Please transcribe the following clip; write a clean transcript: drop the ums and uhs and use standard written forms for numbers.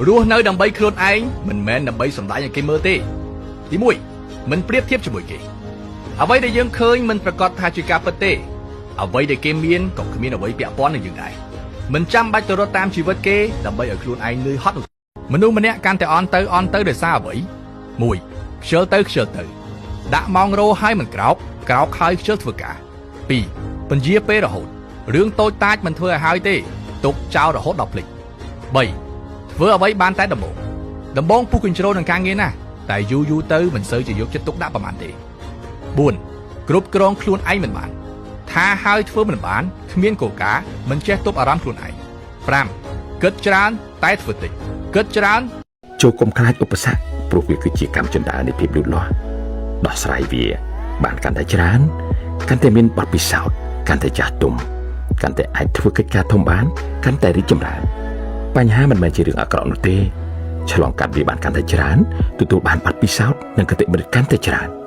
រស់នៅដើម្បីខ្លួនឯងមិនមែនដើម្បីសម្ដែងឲ្យគេមើលទេទី1មិនប្រៀបធៀបជាមួយគេអ្វីដែលយើងឃើញមិនប្រកាសថាជាការពិតទេអ្វីដែលគេមានក៏គ្មានអ្វីពាក់ព័ន្ធនឹងយើងដែរមិនចាំបាច់ទៅរត់តាមជីវិតគេដើម្បីឲ្យខ្លួនឯងនឿយហត់នោះមនុស្សម្នាក់កាន់តែអន់ទៅអន់ទៅដោយសារអ្វី1ខ្ជិលទៅខ្ជិលទៅដាក់ម៉ោងរោឲ្យមិនក្រោកក្រោកហើយខ្ជិលធ្វើការ2ពន្យាពេលរហូតរឿងតូចតាចមិនធ្វើឲ្យហើយទេទុកចោលរហូតដល់ភ្លេច3ធ្វើអ្វីបានតែដំបូងដំបូងពុះកញ្ជ្រោលនឹងការងារណាស់តែយូរយូរទៅមិនសូវជាយកចិត្តទុកដាក់ប្រហែលទេ4គ្រប់គ្រងខ្លួនឯងមិនបានថាហើយធ្វើមិនបានគ្មានគោលការណ៍មិនចេះទប់អារម្មណ៍ខ្លួនឯង5គិតច្រើនតែធ្វើតិចគិតច្រើន ចូលកុំខ្លាចឧបសគ្គព្រោះវាគឺជាកម្មជណ្ដើរនៃភាពលូតលាស់ដោះស្រាយវា បានកាន់តែច្រើនកាន់តែមានបទពិសោធន៍កាន់តែចាស់ទុំកាន់តែអាចធ្វើកិច្ចការធំបានកាន់តែរីកចម្រើនបញ្ហាមិនមែនជារឿងអាក្រក់នោះទេឆ្លងកាត់វាបានកាន់តែច្រើនទទួលបានបទពិសោធន៍និងគតិបណ្ឌិតកាន់តែច្រើន។